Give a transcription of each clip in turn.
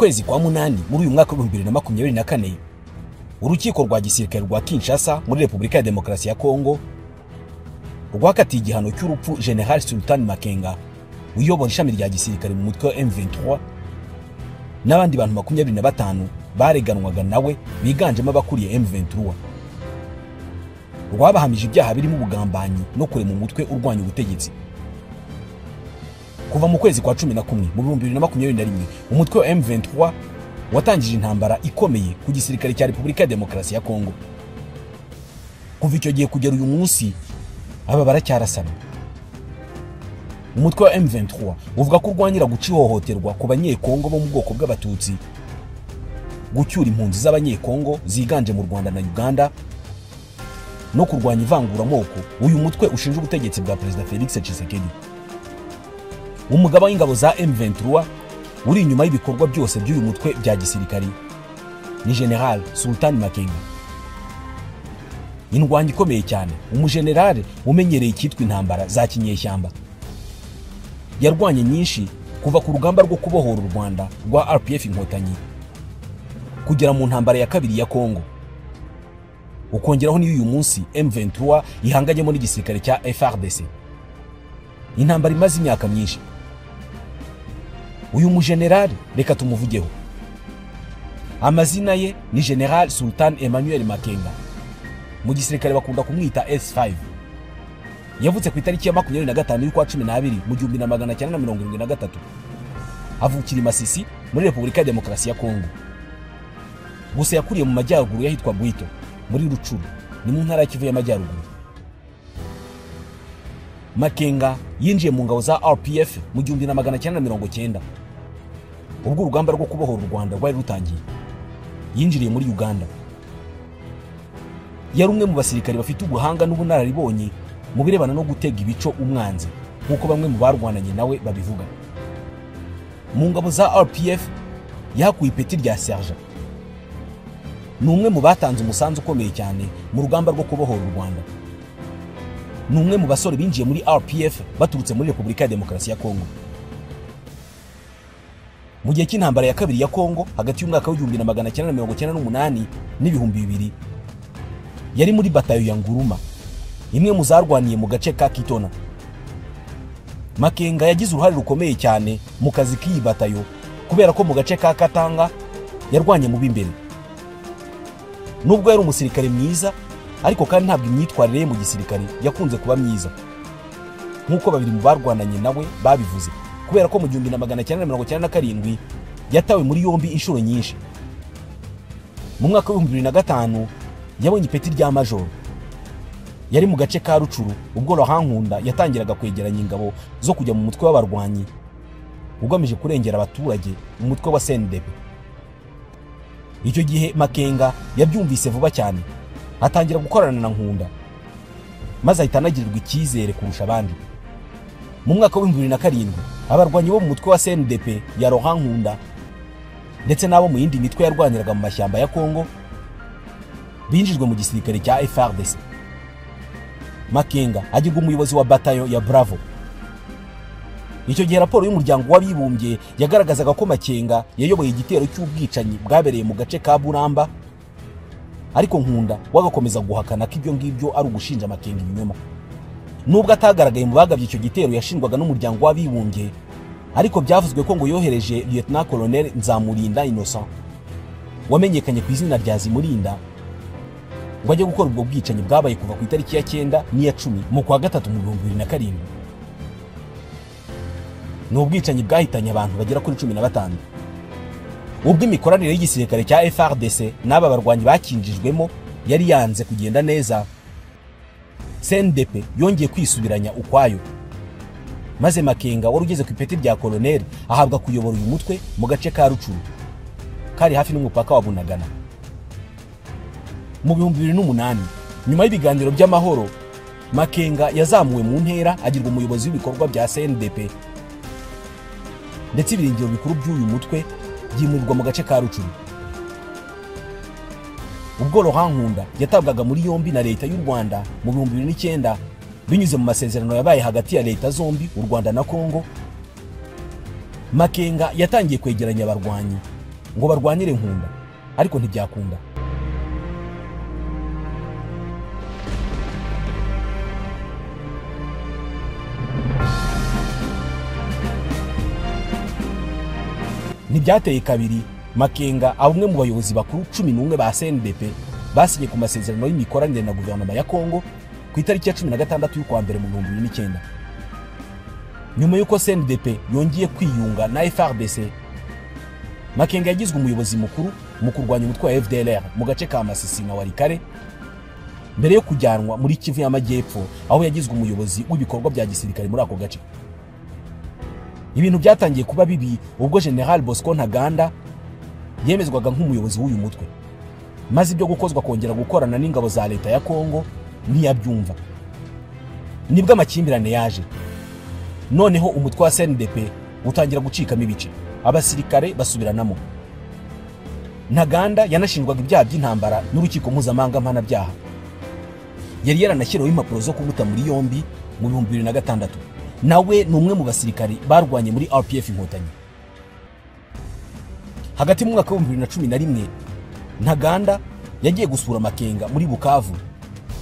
Kwezi kwa munani muri uyu mwaka w'ibihumbi 2024, urukiko rwa gisirikare rwa Kinshasa muri Repubulika ya Demokarasi ya Kongo rwakatiye igihano cy'urupfu General Sultan Makenga uyobora ishami rya gisirikare mu mutwe wa M23 n'abandi bantu 25 bareganwaga nawe biganjemo abakuriye M23. Rwabahamije ibyaha birimo ubugambanyi no kurema umutwe urwanya ubutegetsi. Kuva mu kwezi kwa 11 mu 2021, umutwe wa M23 watangije intambara ikomeye ku gisirikare cya Repubulika ya Demokarasi ya Kongo. Kuva icyo gihe kugera uyu munsi aba baracyarasana. Umutwe wa M23 uvuga ko urwanyira guca ihohoterwa ku banyekongo bo mu bwoko bw'abatutsi, gucyura impunzi z'abanyekongo ziganje mu Rwanda na Uganda, no kurwanya ivanguramoko. Uyu mutwe ushinja ubutegetsi bwa Perezida Felix Tshisekedi. Umugaba w'ingabo za M23 uri inyuma y'ibikorwa byose by'uyu mutwe bya gisirikari ni General Sultan Makenga. Indwanyi ikomeye cyane, umugenerale umenyereye icyitwa intambara za kinyeshyamba. Yarwanye nyinshi kuva ku rugamba rwo kubohora u Rwanda rwa RPF Inkotanyi kugera mu ntambara ya kabiri ya Kongo. Ukongeraho n'uyu munsi M23 ihanganyemo n'igisirikare cya FARDC. Intambara imaze imyaka myinshi. Uyu mugenerale reka tumuvugeho. Amazina ye ni General Sultan Emmanuel Makenga. Mu gisirikare bakunda kumwita S5. Yavutse ku itariki ya 25 y'ukwa 12 mu 1973. Avukira i Masisi muri Repubulika ya Demokarasi ya Kongo. Gusa yakuriye mu majyaruguru yahitwa Bwito muri Rucuru, ni mu ntara ya Kivu y'Amajyaruguru. Makenga yinjiye mu ngabo za RPF mu 1990 ubwo urugamba rwo kubohora u Rwanda rwari rutangiye. Yinjiriye muri Uganda. Yari umwe mu basirikare bafite ubuhanga n'ubunararibonye mu birebana no gutega ibico umwanzi, nk'uko bamwe mu barwananye nawe babivuga. Mu ngabo za RPF yahakuye ipeti rya sergent. Ni umwe mu batanze umusanzu ukomeye cyane mu rugamba rwo kubohora u Rwanda. Ni umwe mu basore binjiye muri RPF baturutse muri Repubulika ya Demokarasi ya Kongo. Mu gihe cy'intambara ya kabiri ya Kongo hagati y'umwaka w'1998 n'ibihumbi 2000, yari muri batayo ya Nguruma, imwe mu zarwaniye mu gace ka Kitona. Makenga yagize uruhare rukomeye cyane mu kazi k'iyi batayo kubera ko mu gace ka Katanga yarwanye mu b'imbere. Nubwo yari umusirikare mwiza, ariko kandi ntabwo imyitwarire ye mu gisirikare yakunze kuba myiza, nk'uko babiri mu barwananye nawe babivuze, kubera ko mu 1997 yatawe muri yombi inshuro nyinshi. Mu mwaka w'2005 yabonye ipeti rya majoro. Yari mu gace ka Rucuru ubwo Laurent Nkunda yatangiraga kwegeranya ingabo zo kujya mu mutwe w'abarwanyi ugamije kurengera abaturage, umutwe wa CNDP. Icyo gihe Makenga yabyumvise vuba cyane, atangira gukorana na Nkunda, maze ahita anagirirwa icyizere kurusha abandi. Mu mwaka w'2007 abarwanyi bo mu mutwe wa CNDP ya Laurent Nkunda ndetse n'abo mu yindi mitwe yarwaniraga mu mashyamba ya Kongo binjijwe mu gisirikare cya FARDC. Makenga agirwa umuyobozi wa batayo ya Bravo. Icyo gihe raporo y'umuryango w'abibumbye yagaragazaga ko Makenga yayoboye igitero cy'ubwicanyi bwabereye mu gace ka Buramba, ariko Nkunda wagakomeza guhakana ko ibyo ngibyo ari ugushinja Makenga ibinyoma. Nubwo atagaragaye mu bagabye icyo gitero yashinjwaga n'umuryango w'abibumbye, ariko byavuzwe ko ngo yohereje Lieutenant Colonel Nzamurinda Innocent wamenyekanye ku izina rya Zimurinda ngo ajye gukora ubwo bwicanyi bwabaye kuva ku itariki ya 9 n'iya 10 mu kwa gatatu mu 2007. Ni ubwicanyi bwahitanye abantu bagera kuri 15. Ubwo imikoranire y'igisirikare cya FARDC n'aba barwanyi bakinjijwemo yari yanze kugenda neza, CNDP yongeye kwisubiranya ukwayo, maze Makenga wari ugeze ku ipeti rya colonel ahabwa kuyobora uyu mutwe mu gace ka Rucuru kari hafi n'umupaka wa Bunagana. Mu 2008 nyuma y'ibiganiro by'amahoro, Makenga yazamuwe mu ntera agirwa umuyobozi w'ibikorwa bya CNDP, ndetse ibirindiro bikuru by'uyu mutwe byimurirwa mu gace ka Rucuru. Ubwo Laurent Nkunda yatabwaga muri yombi na leta y'u Rwanda mu 2009 binyuze mu masezerano yabaye hagati ya leta zombi, u Rwanda na Kongo, Makenga yatangiye kwegeranya abarwanyi ngo barwanire Nkunda, ariko ntibyakunda. Ntibyateye kabiri Makenga abumwe mu bayobozi bakuru 11 ba CNDP basinye ku masezerano y'imikoranire na guverinoma ya Kongo ku itariki ya 16 y'ukwa mbere mu 2009. Nyuma y'uko CNDP yongeye kwiyunga na FARDC, Makenga yagizwe umuyobozi mukuru mu kurwanya umutwe wa FDLR mu gace ka Masisi na Walikale, mbere yo kujyanwa muri Kivu y'Amajyepfo aho yagizwe umuyobozi w'ibikorwa bya gisirikare muri ako gace. Ibintu byatangiye kuba bibi ubwo General Bosco Ntaganda yemezwaga nk'umuyobozi w'uyu mutwe, maze ibyo gukozwa kongera gukorana n'ingabo za leta ya Kongo ntiyabyumva. Nibwo amakimbirane yaje, noneho umutwe wa CNDP utangira gucikamo ibice, abasirikare basubiranamo. Ntaganda yanashinjwaga ibyaha by'intambara n'urukiko mpuzamahanga mpanabyaha. Yari yaranashyiriweho impapuro zo kumuta muri yombi mu 2006. Nawe ni umwe mu basirikare barwanye muri RPF Inkotanyi. Hagati mu mwaka wa 2011 Ntaganda yagiye gusura Makenga muri Bukavu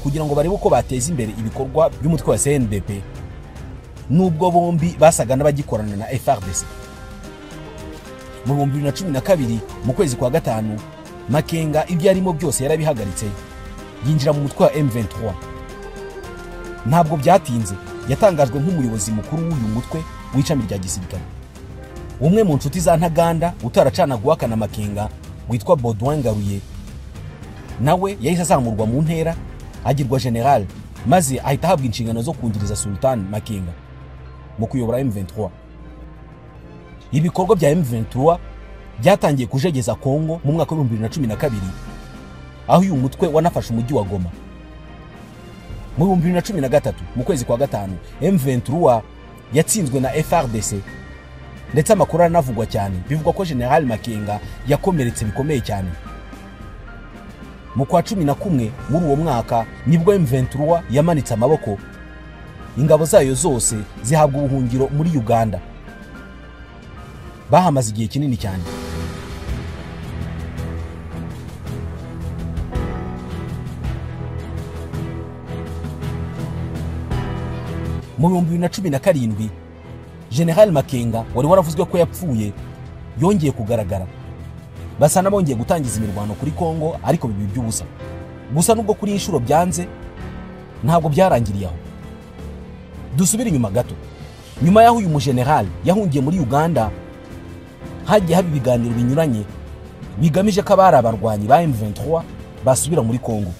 kugira ngo barebe uko bateza imbere ibikorwa by'umutwe wa CNDP, nubwo bombi basaga n'abagikorana na FARDC. Mu 2012 mu kwezi kwa gatanu, Makenga ibyo yarimo byose yarabihagaritse, yinjira mu mutwe wa M23. Ntabwo byatinze yatangajwe nk'umuyobozi mukuru w'uyu mutwe w'ishami rya gisirikare. Umwe mu nshuti za Ntaganda utaracana guhakana Makenga witwa Baudouin Ngaruye nawe yahise azamurwa mu ntera agirwa general, maze ahita ahabwa inshingano zo kungiriza Sultan Makenga mu kuyobora M23. Ibikorwa bya M23 byatangiye kujegeza Kongo mu mwaka wa 2012, aho uyu mutwe wanafashe umujyi wa Goma. Mu 2013 mu kwezi kwa gatanu, M23 yatsinzwe na FARDC, ndetse amakuru aranavugwa cyane bivugwa ko General Makenga yakomeretse bikomeye cyane. Mu kwa 11 muri uwo mwaka nibwo M23 yamanitse amaboko, ingabo zayo zose zihabwa ubuhungiro muri Uganda. Bahamaze igihe kinini cyane. Mu 2017 General Makenga wari waravuzwe ko yapfuye yongeye kugaragara. Basa n'abongeye gutangiza imirwano kuri Kongo, ariko bibi by'ubusa. Gusa nubwo kuri inshuro byanze, ntabwo byarangiriye aho. Dusubire inyuma gato. Nyuma y'aho uyu mugeneral yahungiye muri Uganda, hagiye haba ibiganiro binyuranye bigamije ko abari abarwanyi ba M23 basubira muri Kongo,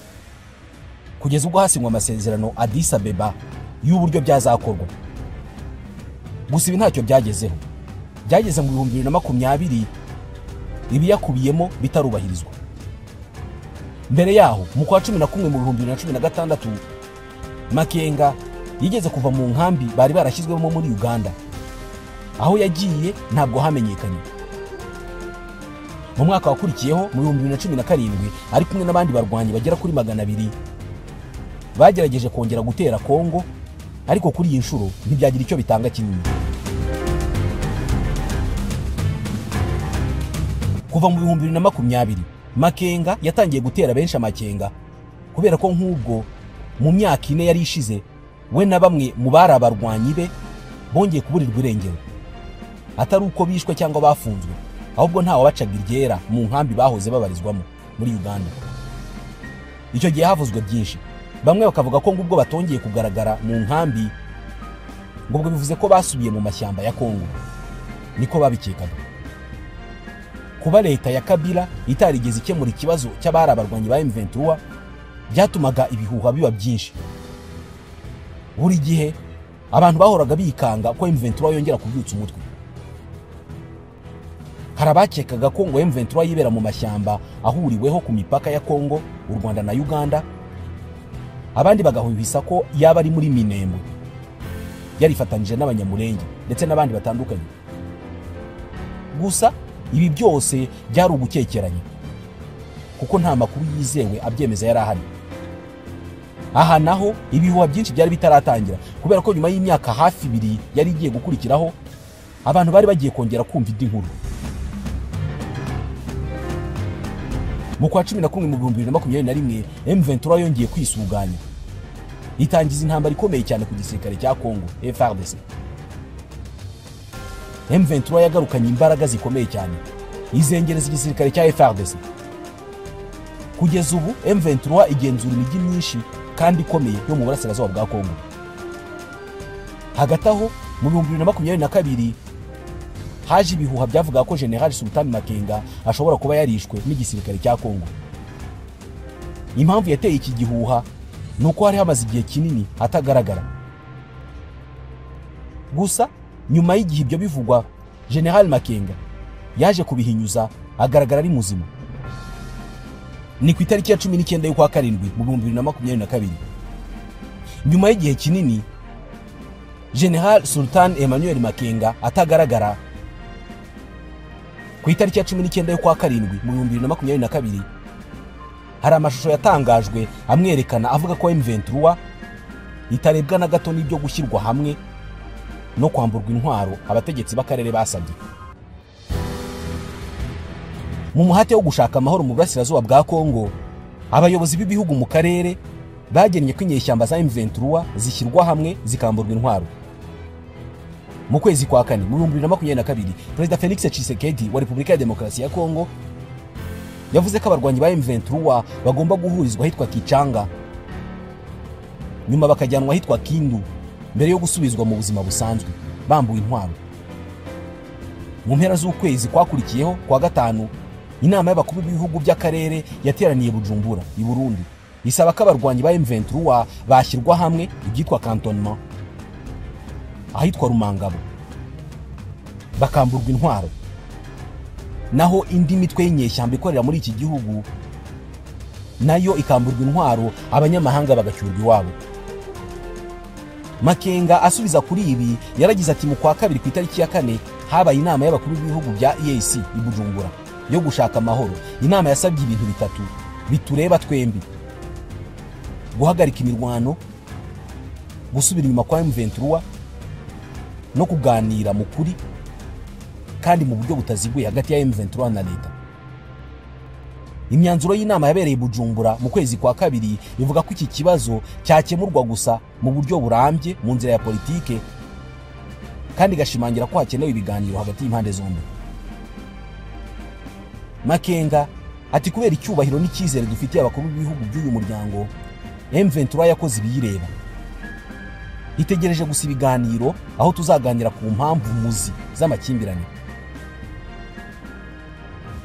kugeza ubwo hasinywa amasezerano Addis Abeba y'uburyo byazakorwa. Gusa ibi ntacyo byagezeho. Byageze mu 2020 ibiyakubiyemo bitarubahirizwa. Mbere yaho mu kwa 11 mu 2016 Makenga yigeze kuva mu nkambi bari barashyizwemo muri Uganda. Aho yagiye ntabwo hamenyekanye. Mu mwaka wakurikiyeho mu 2017 ari kumwe n'abandi barwanyi bagera kuri 200 bagerageje kongera gutera Kongo, ariko kuri iyi nshuro ntibyagira icyo bitanga kinini. Kuva mu 2020 Makenga yatangiye gutera benshi amakenga, kubera ko nk'ubwo mu myaka ine yari ishize we na bamwe mu bari abarwanyi be bongeye kuburirwa irengero, atari uko bishwe cyangwa bafunzwe, ahubwo ntawe wabacaga iryera mu nkambi bahoze babarizwamo muri Uganda. Icyo gihe havuzwe byinshi, bamwe bakavuga ko ngubwo batongeye kugaragara mu nkambi ngubwo bivuze ko basubiye mu mashyamba ya Kongo, niko babikekaga. Kuba leta ya Kabila itarigeze ikemura ikibazo cy'abari abarwanyi ba M23 byatumaga ibihuha biba byinshi. Buri gihe abantu bahoraga bikanga ko M23 yongera kubyutsa umutwe. Hari abakekaga ko ngo M23 yibera mu mashyamba ahuriweho ku mipaka ya Kongo, u Rwanda na Uganda, abandi bagahwihwisa ko yaba ari muri Minembwe yarifatanyije n'Abanyamulenge ndetse n'abandi batandukanye. Gusa ibi byose byari ugukekeranya kuko nta makuru yizewe abyemeza yari ahari. Aha naho ibihuha byinshi byari bitaratangira, kubera ko nyuma y'imyaka hafi ibiri yari igiye gukurikiraho abantu bari bagiye kongera kumva indi nkuru. Mu kwa 11 mu 2021 M23 yongeye kwisuganya, itangiza intambara ikomeye cyane ku gisirikare cya Kongo FARDC. M23 yagarukanye imbaraga zikomeye cyane, izengereza igisirikare cya FARDC. Kugeza ubu M23 igenzura imijyi myinshi kandi ikomeye yo mu burasirazuba bwa Kongo. Hagati aho mu 2022 haje ibihuha byavuga ko General Sultan Makenga ashobora kuba yarishwe n'igisirikare cya Kongo. Impamvu yateye iki gihuha nuko hari hamaze igihe kinini atagaragara. Gusa nyuma y'igihe ibyo bivugwa, General Makenga yaje kubihinyuza agaragara ari muzima. Ni ku itariki ya 19 y'ukwa karindwi mu 2022. Nyuma y'igihe kinini General Sultan Emmanuel Makenga atagaragara, ku itariki ya 19 y'ukwa karindwi mu 2022 hari amashusho yatangajwe amwerekana avuga ko M23 itarebwa na gato n'ibyo gushyirwa hamwe no kwamburwa intwaro abategetsi b'akarere basabye. Mu muhate wo gushaka amahoro mu burasirazuba bwa Kongo, abayobozi b'ibihugu mu karere bagennye ko inyeshyamba za M23 zishyirwa hamwe zikamburwa intwaro. Mu kwezi kwa kane mu 2022 Perezida Felix Tshisekedi wa Repubulika ya Demokarasi ya Kongo yavuze ko abarwanyi ba M23 bagomba guhurizwa ahitwa Kichanga, nyuma bakajyanwa ahitwa Kindu mbere yo gusubizwa mu buzima busanzwe bambuwe intwaro. Mu mpera z'ukwezi kwakurikiyeho kwa gatanu, inama y'abakuru b'ibihugu by'akarere yateraniye Bujumbura i Burundi isaba ko abarwanyi ba M23 bashyirwa hamwe ibyitwa cantonnement ahitwa Rumangabo bakamburwa intwaro. Naho indi mitwe y'inyeshyamba ikorera muri iki gihugu nayo ikamburwa intwaro, abanyamahanga bagacyurwa iwabo. Makenga asubiza kuri ibi yaragize ati mu kwa kabiri ku itariki ya 4 habaye inama y'abakuru b'ibihugu bya EAC i Bujumbura yo gushaka amahoro. Inama yasabye ibintu bitatu bitureba twembi: guhagarika imirwano, gusubira inyuma kwa M23 no kuganira mu kuri kandi mu buryo butaziguye hagati ya M23 na leta. Imyanzuro y'inama yabereye Bujumbura mu kwezi kwa kabiri ivuga ko iki kibazo cyakemurwa gusa mu buryo burambye mu nzira ya politike, kandi gashimangira ko hakenewe ibiganiro hagati y'impande zombi. Makenga ati kubera icyubahiro n'icyizere dufitiye abakuru b'ibihugu by'uyu muryango, M23 yakoze ibiyireba, itegereje gusa ibiganiro aho tuzaganira ku mpamvu muzi z'amakimbirane.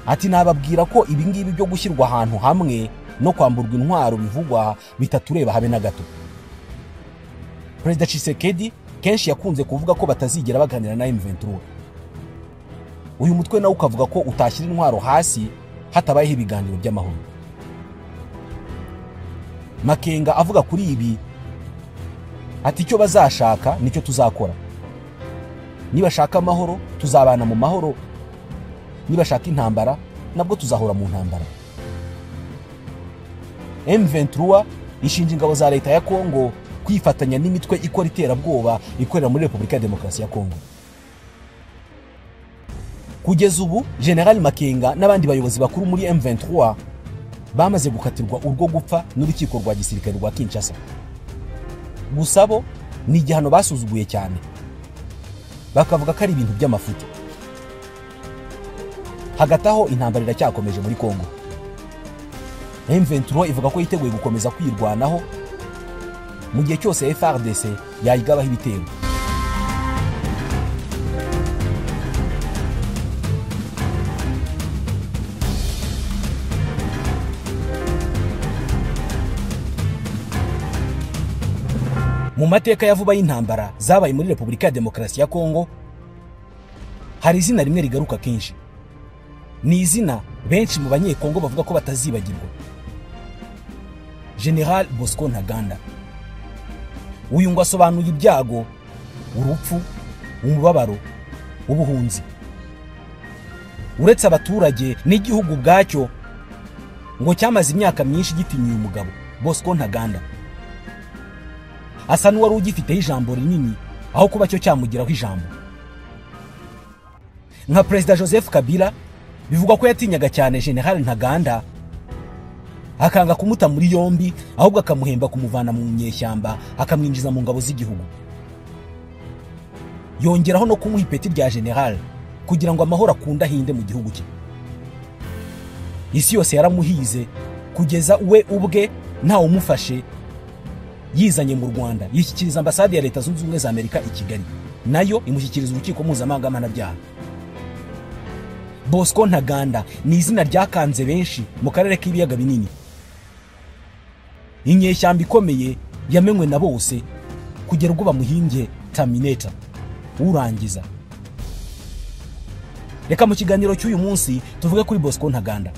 Ati nababwira ko ibi ngibi byo gushyirwa ahantu hamwe no kwamburwa intwaro bivugwa bitatureba habe na gato. Perezida Tshisekedi kenshi yakunze kuvuga ko batazigera baganira na M23. Uyu mutwe nawe ukavuga ko utashyira intwaro hasi hatabayeho ibiganiro by'amahoro. Makenga avuga kuri ibi ati icyo bazashaka nicyo tuzakora. Nibashaka amahoro tuzabana mu mahoro, nibashaka intambara nabwo tuzahora mu ntambara. M23 ishinja ingabo za leta ya Kongo kwifatanya n'imitwe ikora iterabwoba ikorera muri Repubulika ya Demokarasi ya Kongo. Kugeza ubu General Makenga n'abandi bayobozi bakuru muri M23 bamaze gukatirwa urwo gupfa n'urukiko rwa gisirikare rwa Kinshasa. Gusa bo ni igihano basuzuguye cyane, bakavuga ko ari ibintu by'amafuti. Hagati aho intambara iracyakomeje muri Kongo. M23 ivuga ko yiteguye gukomeza kwirwanaho mu gihe cyose FARDC yayigabaho ibitero. Mu mateka ya vuba y'intambara zabaye muri Repubulika ya Demokarasi ya Kongo, hari izina rimwe rigaruka kenshi. Ni izina benshi mu banyekongo bavuga ko batazibagirwa: General Bosco Ntaganda. Uyu ngo asobanuye ibyago, urupfu, umubabaro, ubuhunzi. Uretse abaturage n'igihugu bwacyo ngo cyamaze imyaka myinshi gitinyiye umugabo Bosco Ntaganda. Asa n'uwari ugifiteho ijambo rinini aho kuba cyo cyamugiraho ijambo. Nka Perezida Joseph Kabila bivugwa ko yatinyaga cyane General Ntaganda Akanga kumuta muri yombi, ahubwo akamuhemba kumuvana mu nyeshyamba akamwinjiza mu ngabo z'igihugu. Yongeraho no kumuha ipeti rya general kugira ngo amahoro akunda ahinde mu gihugu cye. Isi yose yaramuhize kugeza we ubwe ntawe umufashe, yizanye mu Rwanda yishyikiriza ambasade ya Leta Zunze Ubumwe za Amerika i Kigali, nayo imushyikiriza urukiko mpuzamahanga mpanabyaha. Bosco Ntaganda ni izina ryakanze benshi mu karere k'ibiyaga binini. Inyeshyamba ikomeye yamenywe na bose kugera ubwo bamuhimbye Terminator, urangiza. Reka mu kiganiro cy'uyu munsi tuvuge kuri Bosco Ntaganda.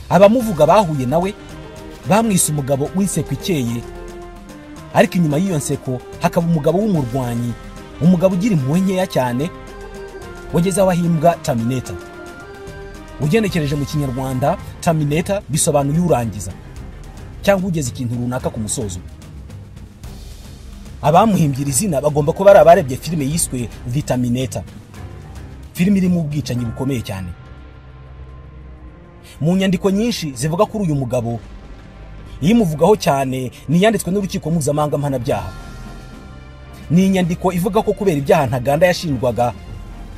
Abamuvuga bahuye nawe bamwise umugabo w'inseko ikeye, ariko inyuma y'iyo nseko hakaba umugabo w'umurwanyi, umugabo ugira impuhwe nkeya cyane, wageze aho ahimbwa Terminator. Ugenekereje mu Kinyarwanda, Terminator bisobanuye urangiza cyangwa ugeze ikintu runaka ku musozo. Abamuhimbye izina bagomba kuba ari abarebye filime yiswe The Terminator, filime irimo ubwicanyi bukomeye cyane. Mu nyandiko nyinshi zivuga kuri uyu mugabo, iyimuvugaho cyane ni yanditswe n'urukiko mpuzamahanga mpanabyaha. Ni inyandiko ivuga ko kubera ibyaha Ntaganda yashinjwaga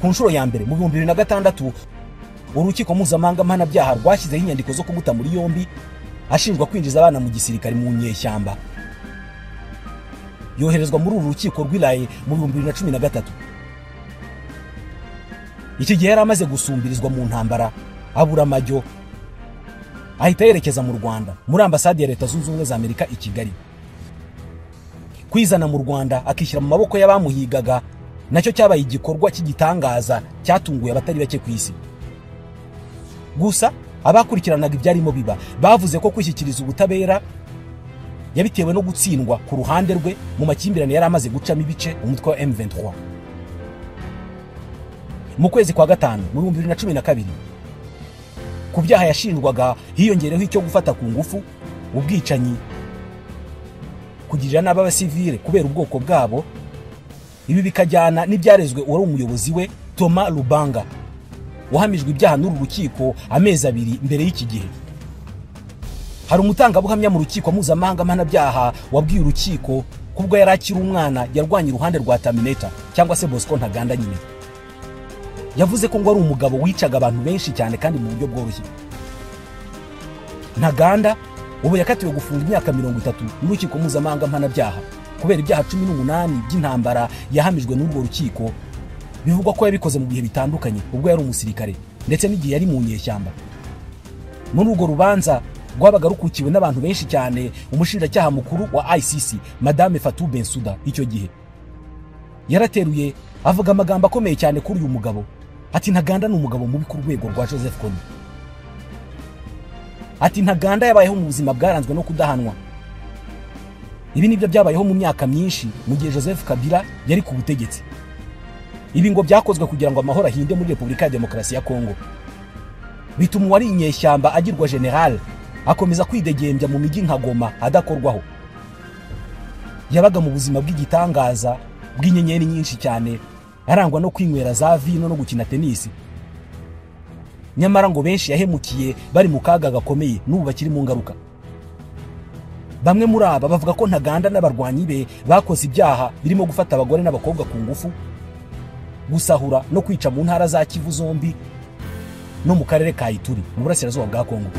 ku nshuro ya mbere mu 2006, urukiko mpuzamahanga mpanabyaha rwashyizeho inyandiko zo kumuta muri yombi ashinjwa kwinjiza abana mu gisirikare mu nyeshyamba. Yoherezwa muri uru rukiko rw'Iraye mu 2013. Iki gihe yari amaze gusumbirizwa mu ntambara, abura amajyo, ahita yerekeza mu Rwanda muri ambasade ya Leta Zunze Ubumwe za Amerika i Kigali. Kwizana mu Rwanda akishyira mu maboko y'abamuhigaga nacyo cyabaye igikorwa cy'igitangaza cyatunguye abatari bake ku isi. Gusa abakurikiranaga ibyarimo biba bavuze ko kwishyikiriza ubutabera yabitewe no gutsindwa ku ruhande rwe mu makimbirane yari amaze gucamo ibice umutwe wa M23. Mu kwezi kwa gatanu mu 2012, ku byaha yashinjwaga hiyongereho icyo gufata ku ngufu, ubwicanyi, kugirira nabi abasivile kubera ubwoko bwabo. Ibi bikajyana n'ibyarezwe uwari umuyobozi we Thomas Lubanga, wahamijwe ibyaha n'uru rukiko amezi abiri mbere y'iki gihe. Hari umutangabuhamya mu rukiko mpuzamahanga mpanabyaha wabwiye urukiko kubwo yari akiri umwana yarwanye iruhande rwa Terminator cyangwa se Bosco Ntaganda nyine. Yavuze ko ngo ari umugabo wicaga abantu benshi cyane kandi mu buryo bworoshye. Ntaganda ubu yakatiwe gufunga imyaka 30 n'urukiko mpuzamahanga mpanabyaha kubera ibyaha 18 by'intambara yahamijwe n'urwo rukiko. Bivugwa ko yabikoze mu bihe bitandukanye ubwo yari umusirikare ndetse n'igihe yari mu nyeshyamba. Muri urwo rubanza rwabaga rukukiwe n'abantu benshi cyane, umushinjacyaha mukuru wa ICC Madame Fatou Bensouda icyo gihe yarateruye avuga amagambo akomeye cyane kuri uyu mugabo, ati Ntaganda ni umugabo mubi ku rwego rwa Joseph Kony. Ati Ntaganda yabayeho mu buzima bwaranzwe no kudahanwa. Ibi nibyo byabayeho mu myaka myinshi mu gihe Joseph Kabila yari ku butegetsi. Ibi ngo byakozwe kugira ngo amahoro ahinde muri Repubulika ya Demokarasi ya Kongo. Bituma uwari inyeshyamba agirwa general akomeza kwidegembya mu mijyi nka Goma adakorwaho. Yabaga mu buzima bw'igitangaza bw'inyenyeri nyinshi cyane, arangwa no kwinywera za vino no gukina tenisi. Nyamara ngo benshi yahemukiye bari mu kaga gakomeye n'ubu bakiri mu ngaruka. Bamwe muri aba bavuga ko Ntaganda n'abarwanyi be bakoze ibyaha birimo gufata abagore n'abakobwa ku ngufu, gusahura no kwica mu ntara za Kivu zombi no mu karere ka Ituri mu burasirazuba bwa Kongo.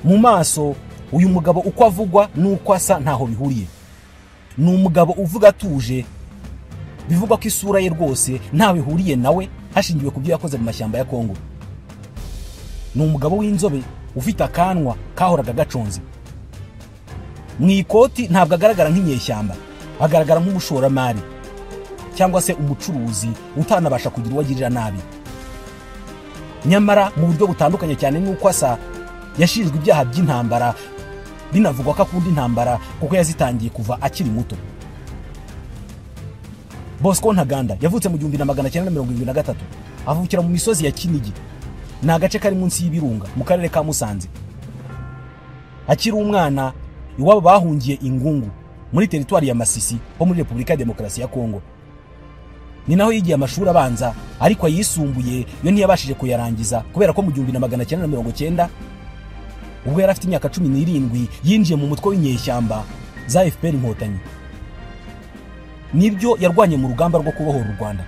Mu maso uyu mugabo uko avugwa n'uko asa ntaho bihuriye. Ni umugabo uvuga atuje, bivugwa ko isura ye rwose ntawe ihuriye nawe hashingiwe ku byo yakoze mu mashyamba ya Kongo. Ni umugabo w'inzobe ufite akanwa kahoraga gaconze. Mu ikoti ntabwo agaragara nk'inyeshyamba, agaragara nk'umushoramari cyangwa se umucuruzi utanabasha kugira uwo agirira nabi. Nyamara mu buryo butandukanye cyane n'uko asa, yashinjwe ibyaha by'intambara, binavugwa ko akunda intambara kuko yazitangiye kuva akiri muto. Bosco Ntaganda yavutse mu 1973, avukira mu misozi ya Kinigi, ni agace kari munsi y'ibirunga mu karere ka Musanze. Akiri umwana iwabo bahungiye Ingungu muri teritwari ya Masisi ho muri Repubulika ya Demokarasi ya Kongo. Ni naho yigiye amashuri abanza, ariko ayisumbuye yo ntiyabashije kuyarangiza kubera ko mu 1990 ubwo yari afite imyaka 17 yinjiye mu mutwe w'inyeshyamba za FPR Inkotanyi. Nibyo yarwanye mu rugamba rwo kubohora u Rwanda.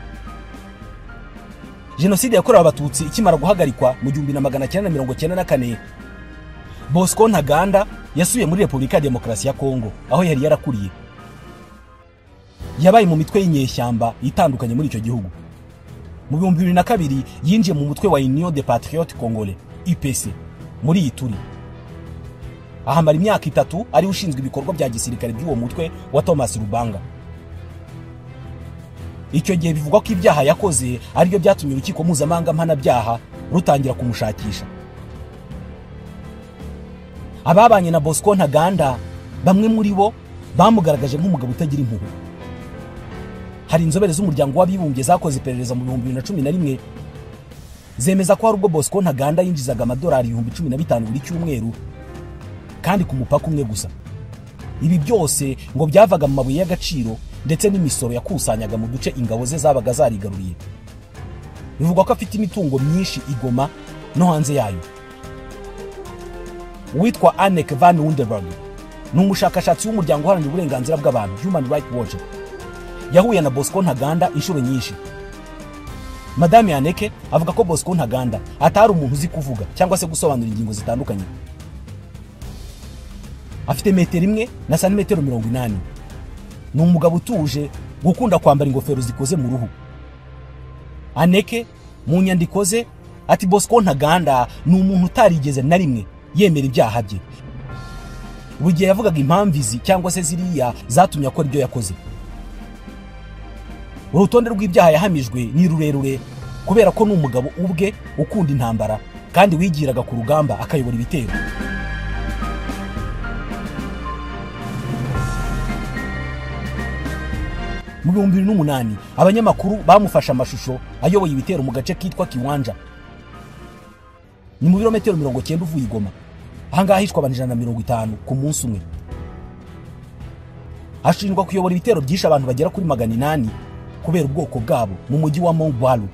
Jenoside yakorewe Abatutsi ikimara guhagarikwa mu 1994, Bosco Ntaganda yasubiye muri Repubulika ya Demokarasi ya Kongo aho yari yarakuriye. Yabaye mu mitwe y'inyeshyamba itandukanye muri icyo gihugu. Mu 2002 yinjiye mu mutwe wa Union des Patriotes Congolais UPC muri Ituri. Ahamara imyaka 3 ari ushinzwe ibikorwa bya gisirikare by'uwo mutwe wa Thomas Rubanga. Icyo gihe bivugwa ko ibyaha yakoze aribyo byatumye urukiko mpuzamahanga mpanabyaha rutangira kumushakisha. Ababanye na Bosco Ntaganda bamwe muri bo bamugaragaje nk'umugabo utagira impuhwe. Hari inzobere z'umuryango w'abibumbye zakoze iperereza mu 2011 zemeza ko hari ubwo Bosco Ntaganda yinjizaga amadolari 15,000 buri cyumweru kandi ku mupaka umwe gusa. Ibi byose ngo byavaga mu mabuye y'agaciro ndetse n'imisoro yakusanyaga mu duce ingabo ze zabaga zarigaruriye. Bivugwa ko afite imitungo myinshi igoma no hanze yayo. Uwitwa Anneke van Wunderberg ni umushakashatsi w'umuryango uharanira uburenganzira bw'abantu Human Rights Watch. Yahuye na Bosco Ntaganda inshuro nyinshi. Madame Anneke avuga ko Bosco Ntaganda atari umuntu uzi kuvuga cyangwa se gusobanura ingingo zitandukanye. Afite metero 1 na santimetero 80. Ni umugabo utuje, gukunda kwambara ingofero zikoze mu ruhu. Anneke mu nyandiko ze ati Bosco Ntaganda ni umuntu utarigeze na rimwe yemera ibyaha bye. Buri gihe yavugaga impamvu izi cyangwa se ziriya zatumye akora ibyo yakoze. Urutonde rw'ibyaha yahamijwe ni rurerure kubera ko ni umugabo ubwe ukunda intambara kandi wigiraga ku rugamba akayobora ibitero. Mu 2008 abanyamakuru bamufashe amashusho ayoboye ibitero mu gace kitwa Kiwanja. Ni mu birometero 90 uvuye i Goma. Ahangaha hishwe abantu 150 ku munsi umwe. Ashinjwa kuyobora ibitero byishe abantu bagera kuri 800 kubera ubwoko bwabo mu mujyi wa Mongwalu.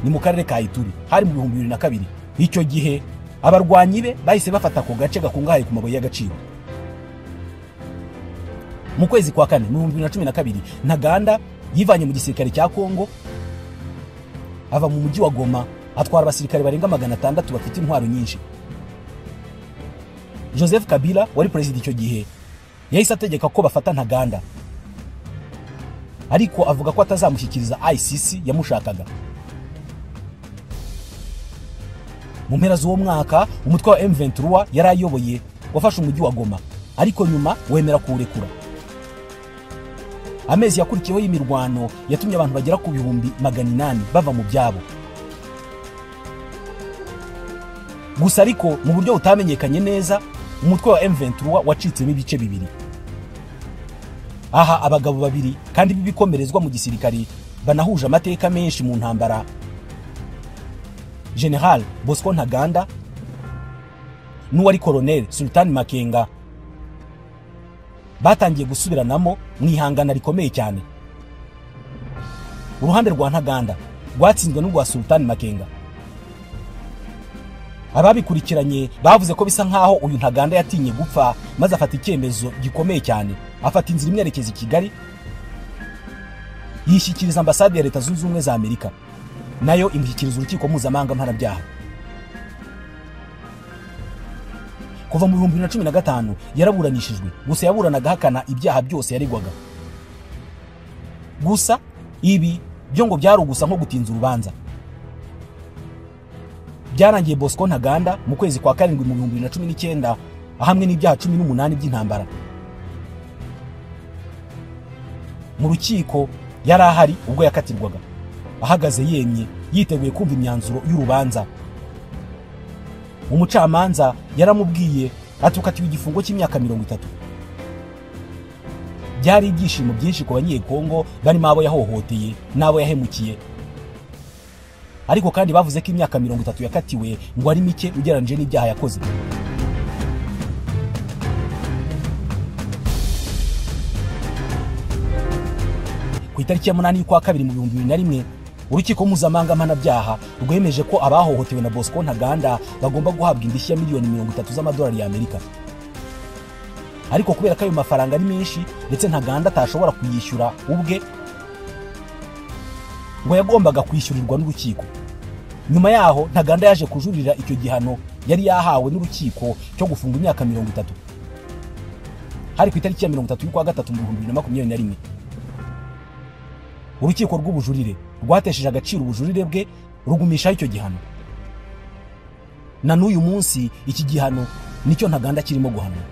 Ni mu karere ka Ituri hari mu 2002. Icyo gihe abarwanyi be bahise bafata ako gace gakungahaye ku mabuye y'agaciro. Mu kwezi kwa kane mu 2012 Ntaganda yivanye mu gisirikare cya Kongo ava mu mujyi wa Goma atwara abasirikare barenga 600 bafite intwaro nyinshi. Joseph Kabila wari perezida icyo gihe yahise ategeka ko bafata Ntaganda, ariko avuga ko atazamushyikiriza ICC yamushakaga. Mu mpera z'uwo mwaka umutwe wa M23 yari ayoboye wafashe umujyi wa Goma, ariko nyuma wemera kuwurekura. Amezi yakurikiyeho y'imirwano yatumye abantu bagera ku 800,000 bava mu byabo. Gusa ariko mu buryo butamenyekanye neza umutwe wa M23 wacitsemo ibice bibiri. Aha abagabo babiri kandi bibikomerezwa mu gisirikari banahuje amateka menshi mu ntambara, General Bosco Ntaganda n'uwari Colonel Sultan Makenga, batangiye gusubiranamo mu ihangana rikomeye cyane. Uruhande rwa Ntaganda rwatsinzwe n'urwa Sultan Makenga. Ababikurikiranye bavuze ko bisa nkaho uyu Ntaganda yatinye gupfa maze afata icyemezo gikomeye cyane, afata inzira imwerekeza i Kigali, yishyikiriza ambasade ya Leta Zunze Ubumwe za Amerika, nayo imushyikiriza urukiko mpuzamahanga mpanabyaha. Kuva mu 2015 yaraburanishijwe, gusa yaburanaga ahakana ibyaha byose yaregwaga. Gusa ibi byo ngo byari ugusa nko gutinza urubanza. Byarangiye Bosco Ntaganda mu kwezi kwa karindwi mu 2019 ahamwe n'ibyaha 18 by'intambara. Mu rukiko yari ahari ubwo yakatirwaga, ahagaze yemye yiteguye kumva imyanzuro y'urubanza. Umucamanza yaramubwiye atukatiwe igifungo cy'imyaka 30. Byari ibyishimo byinshi ku Banyekongo barimo abo yahohoteye n'abo yahemukiye, ariko kandi bavuze ko imyaka 30 yakatiwe ngo ari mike ugereranyije n'ibyaha yakoze. Ku itariki ya 8 y'ukwa kabiri mu 2001, urukiko mpuzamahanga mpanabyaha rwemeje ko abahohotewe na Bosco Ntaganda bagomba guhabwa indishyi ya miliyoni 30 z'amadolari y'Amerika. Ariko kubera ko ayo mafaranga ari menshi ndetse Ntaganda atashobora kuyishyura ubwe, ngo yagombaga kwishyurirwa n'urukiko. Nyuma yaho Ntaganda yaje kujurira icyo gihano yari yahawe n'urukiko cyo gufunga imyaka 30. Hari ku itariki ya 30 y'ukwa gatatu mu 2021. Urukiko rw'ubujurire rwatesheje agaciro ubujurire bwe, rugumishaho icyo gihano. Na n'uyu munsi iki gihano nicyo Ntaganda kirimo guhanwa.